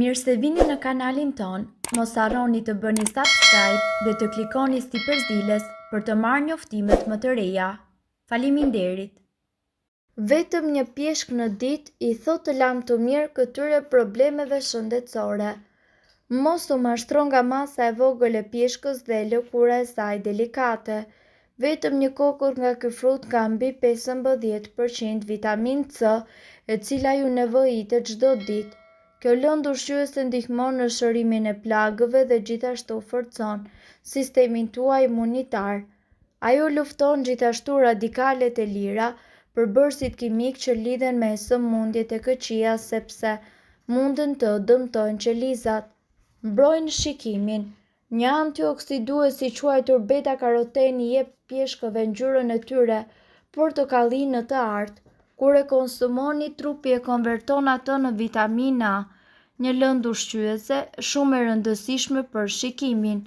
Mirë se vini në kanalin tonë, mos harroni të bëni subscribe dhe të klikoni sipër ziles për të marrë njoftimet më të reja. Faleminderit! Vetëm një pjeshkë në ditë i thotë lamtumirë këtyre problemeve shëndetësore. Mos u mashtro nga masa e vogël e pjeshkës dhe lëkura e saj delikate. Vetëm një kokërr nga ky frut ka mbi 15% vitaminë C, e cila ju nevojitet çdo ditë. Kjo lëndë ushqyese ndihmon në shërimin e plagëve dhe gjithashtu forcon sistemin tuaj imunitar. Ajo lufton gjithashtu radikalet e lira, përbërësit kimikë që lidhen me sëmundjet e këqija sepse munden të dëmtojnë qelizat. Mbrojnë shikimin. Një antioksidues i quajtur beta-karoten i jep pjeshkëve ngjyrën e tyre portokalli në të artë. Kur e konsumoni, trupi e konverton atë në vitaminë A, një lëndë ushqyese shumë e rëndësishme për shikimin.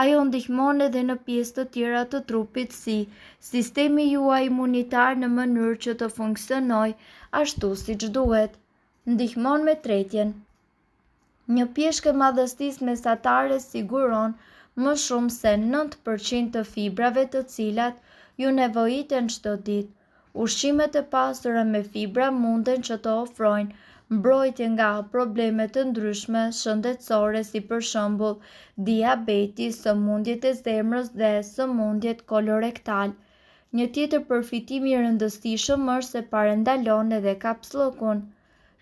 Ajo ndihmon edhe në pjesë të tjera të trupit si sistemi juaj imunitar në mënyrë që të funksionojë ashtu siç duhet. Ndihmon me tretjen. Një pjeshkë e madhësisë mesatare siguron më shumë se 9% të fibrave të cilat ju nevojiten çdo ditë. Ushqimet e pasura me fibra munden që të ofrojnë mbrojtje nga probleme të ndryshme shëndetësore si për shembull diabeti, sëmundjet e zemrës dhe sëmundjet kolorektal. Një tjetër përfitim i rëndësishëm është se parandalon edhe kapsllëkun.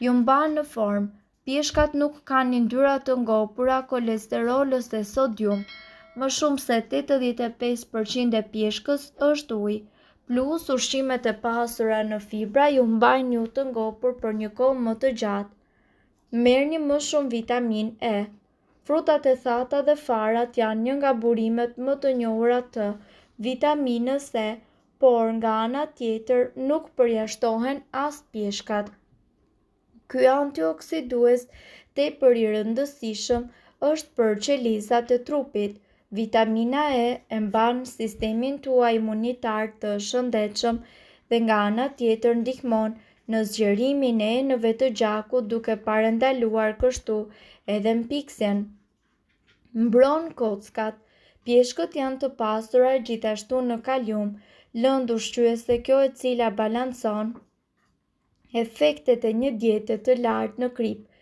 Ju mban në formë. Pjeshkat nuk kanë yndyra të ngopura, kolesterol ose sodium. Më shumë se 85% e pjeshkës është ujë. Plus, ushqimet e pasura në fibra ju mbajnë ju të ngopur për një kohë më të gjatë. Merrni më shumë vitaminë E. Frutat e thata dhe farat janë një nga burimet më të njohura të vitaminës E, por nga ana tjetër nuk përjashtohen as pjeshkat. Ky antioksidues tepër i rëndësishëm është për qelizat e trupit. Vitamina E e mban sistemin tuaj imunitar të shëndetshëm dhe nga ana tjetër ndihmon në zgjerimin e enëve të gjakut duke parandaluar kështu edhe mpiksjen. Mbron kockat. Pjeshkët janë të pasura gjithashtu në kalium, lëndë ushqyese kjo e cila balancon efektet e një diete të lartë në kripë.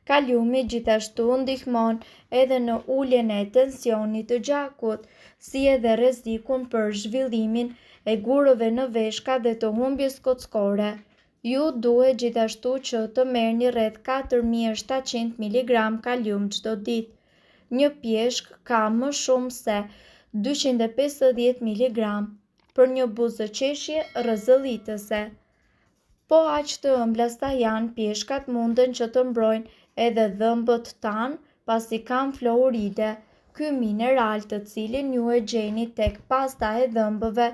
Kaliumi gjithashtu ndihmon edhe në uljen e tensionit të gjakut, si edhe rrezikun për zhvillimin e gurëve në veshka dhe të humbjes kockore. Ju duhet gjithashtu që të merrni rreth 4700 mg kalium çdo ditë. Një pjeshkë ka më shumë se 250 mg për një buzëqeshje rrëzëllitëse. Po aq të ëmbla sa janë pjeshkat munden që të mbrojnë edhe dhëmbët tanë pasi kanë fluoride, ky mineral të cilin ju e gjeni tek pasta e dhëmbëve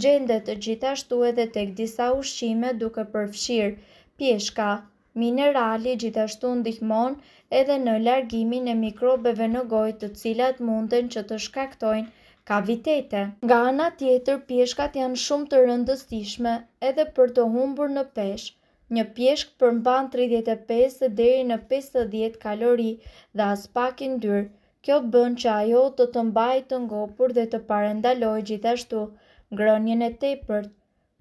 gjendet gjithashtu edhe tek disa ushqime duke përfshirë pjeshka. Minerali gjithashtu ndihmon edhe në largimin e mikrobeve në gojë të cilat munden që të shkaktojnë kavitete. Nga ana tjetër, pjeshkat janë shumë të rëndësishme edhe për të humbur në peshë. Një pjeshkë përmban 35 deri në 50 kalori dhe aspak yndyrë. Kjo bën që ajo të të mbajë të ngopur dhe të parandalojë gjithashtu ngrënien e tepërt.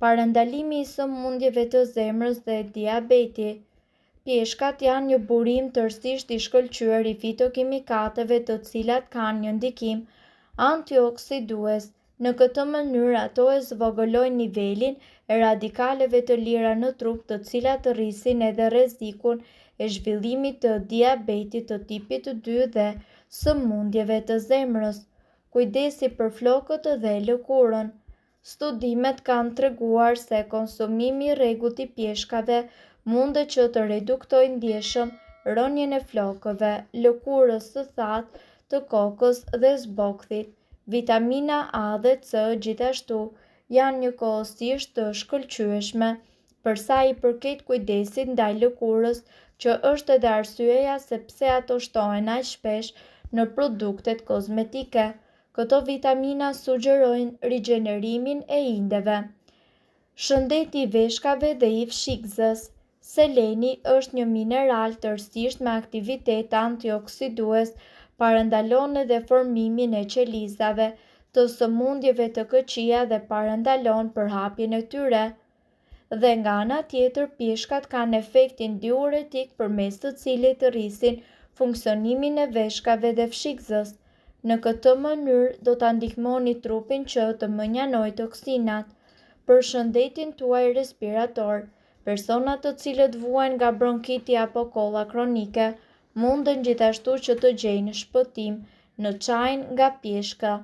Parandalimi i sëmundjeve të zemrës dhe diabeti. Pjeshkat janë një burim tërësisht i shkëlqyer i fitokimikateve të cilat kanë një ndikim antioksidues. Në këtë mënyrë ato e zvogëlojnë nivelin e radikaleve të lira në trup të cilat rrisin edhe rrezikun e zhvillimit të diabetit të tipit 2 dhe sëmundjeve të zemrës. Kujdesi për flokët dhe lëkurën. Studimet kanë treguar se konsumimi i rregullt i pjeshkave mundet që të reduktojë ndjeshëm rënien e flokëve, lëkurës së thatë të kokës dhe zbokthit. Vitamina A dhe C gjithashtu janë njëkohësisht të shkëlqyeshme për sa i përket kujdesit ndaj lëkurës, që është edhe arsyeja se pse ato shtohen aq shpesh në produktet kozmetike. Këto vitamina sugjerojnë rigjenerimin e indeve. Shëndeti i veshkave dhe i fshikëzës. Seleni është një mineral tërësisht me aktivitet antioksidues, parandalon edhe formimin e qelizave të sëmundjeve të këqija dhe parandalon përhapjen e tyre. Dhe nga ana tjetër, pjeshkat kanë efektin diuretik përmes të cilit rrisin funksionimin e veshkave dhe fshikëzës. Në këtë mënyrë do ta ndihmoni trupin që të mënjanojë toksinat. Për shëndetin tuaj respirator, personat të cilët vuajnë nga bronkiti apo kolla kronike munden gjithashtu që të gjejnë shpëtim në çajin nga pjeshka.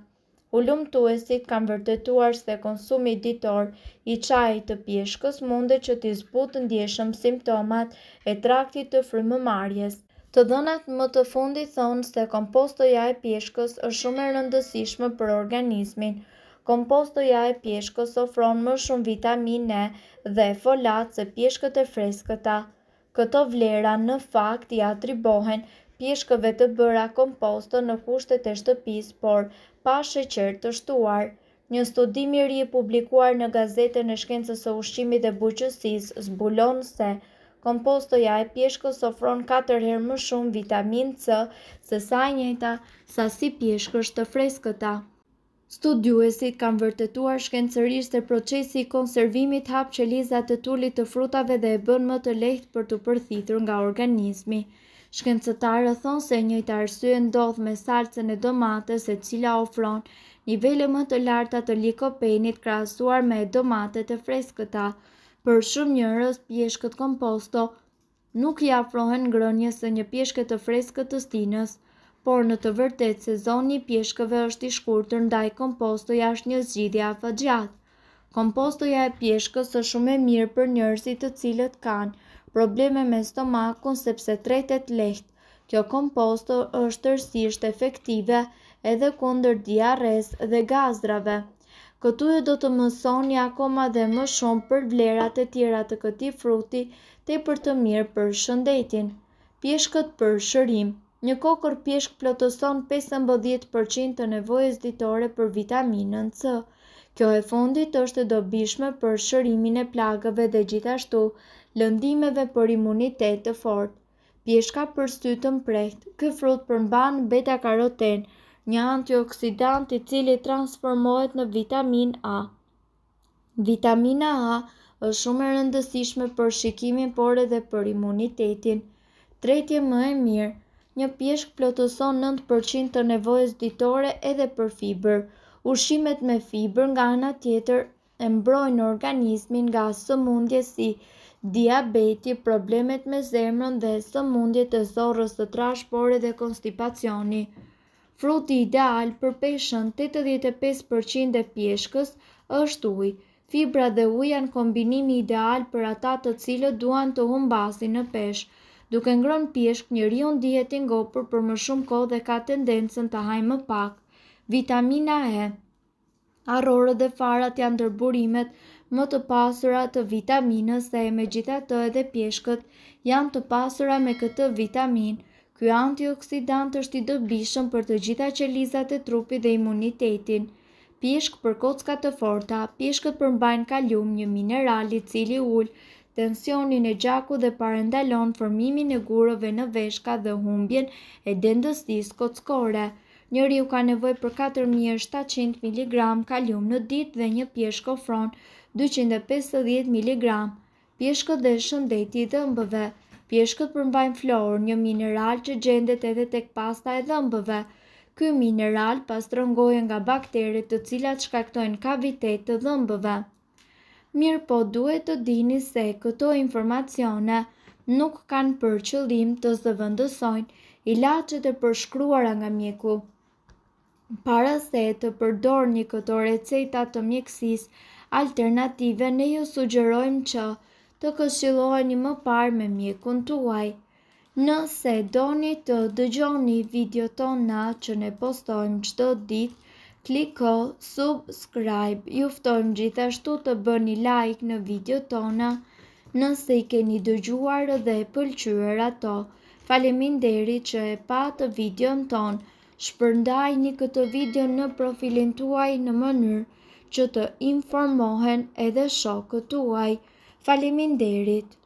Hulumtuesit kanë vërtetuar se konsumi ditor i çajit të pjeshkës mundet që t'i zbutë ndjeshëm simptomat e traktit të frymëmarrjes. Të dhënat më të fundit thonë se kompostoja e pjeshkës është shumë e rëndësishme për organizmin. Kompostoja e pjeshkës ofron më shumë vitaminë E dhe folat se pjeshkët e freskëta. Këto vlera në fakt i atribuohen pjeshkëve të bëra komposto në kushtet e shtëpisë, por pa sheqer të shtuar. Një studim i ri i publikuar në Gazetën e Shkencës së Ushqimit dhe Bujqësisë zbulon se kompostoja e pjeshkës ofron katër herë më shumë vitaminë C se sa e njëjta sasi pjeshkësh të freskëta. Studiuesit kanë vërtetuar shkencërisht se procesi i konservimit hap qelizat e tulit të frutave dhe e bën më të lehtë për t'u përthithur nga organizmi. Shkencëtarët thonë se e njëjta arsye ndodh me salcën e domates e cila ofron nivele më të larta të likopenit krahasuar me domatet e freskëta. Për shumë njerëz, pjeshkët komposto nuk i afrohen ngrënies së një pjeshke të freskët të stinës, por në të vërtetë sezoni i pjeshkëve është i shkurtër ndaj kompostoja është një zgjidhje afatgjatë. Kompostoja e pjeshkës është shumë e mirë për njerëzit të cilët kanë probleme me stomakun sepse tretet lehtë. Kjo komposto është tërësisht efektive edhe kundër diarresë dhe gazrave. Këtu ju do të mësoni akoma dhe më shumë për vlerat e tjera të këtij fruti tepër të mirë për shëndetin. Pjeshkët për shërim. Një kokërr pjeshkë plotëson 15% të nevojës ditore për vitaminën C. Kjo e fundit është e dobishme për shërimin e plagëve dhe gjithashtu lëndimeve për imunitet të fortë. Pjeshka për sy të mprehtë. Ky frut përmban beta-karoten, një antioksidant i cili transformohet në vitaminë A. Vitamina A është shumë e rëndësishme për shikimin, por edhe për imunitetin. Tretje më e mirë. Një pjeshkë plotëson 9% të nevojës ditore edhe për fibër. Ushqimet me fibër nga ana tjetër e mbrojnë organizmin nga sëmundje si diabeti, problemet me zemrën dhe sëmundjet e zorrës së trashë, por edhe konstipacioni. Fruti ideal për peshën 85% e pjeshkës është ujë. Fibra dhe uji janë kombinimi ideal për ata të cilët duan të humbasin në peshë. Duke ngrënë pjeshkë, njeriu ndihet i ngopur për më shumë kohë dhe ka tendencën të hajë më pak. Vitamina E Arrorët dhe farat janë ndër burimet më të pasura të vitaminës E, megjithatë edhe pjeshkët janë të pasura me këtë vitaminë. Ky antioksidant është i dobishëm për të gjitha qelizat e trupit dhe imunitetin. Pjeshkë për kocka të forta. Pjeshkët përmbajnë kalium, një mineral i cili ul tensionin e gjakut dhe parandalon formimin e gurëve në veshka dhe humbjen e dendësisë kockore. Njeriu ka nevojë për 4700 miligram kalium në ditë dhe një pjeshkë ofron 250 miligram. Pjeshkët dhe shëndeti i dhëmbëve. Pjeshkët përmbajnë fluor, një mineral që gjendet edhe tek pasta e dhëmbëve. Ky mineral pastron gojën nga bakteret të cilat shkaktojnë kavitet të dhëmbëve. Mirëpo duhet të dini se këto informacione nuk kanë për qëllim të zëvendësojnë ilaçet e përshkruara nga mjeku. Para se të përdorni këto receta të mjekësisë alternative, ne ju sugjerojmë që të këshilloheni më parë me mjekun tuaj. Nëse doni të dëgjoni videot tona që ne postojmë çdo ditë, kliko subscribe. Ju ftojmë gjithashtu të bëni like në videot tona nëse i keni dëgjuar dhe pëlqyer ato. Faleminderit që e patë videon tonë. Shpërndajeni këtë video në profilin tuaj në mënyrë që të informohen edhe shokët tuaj. Faleminderit!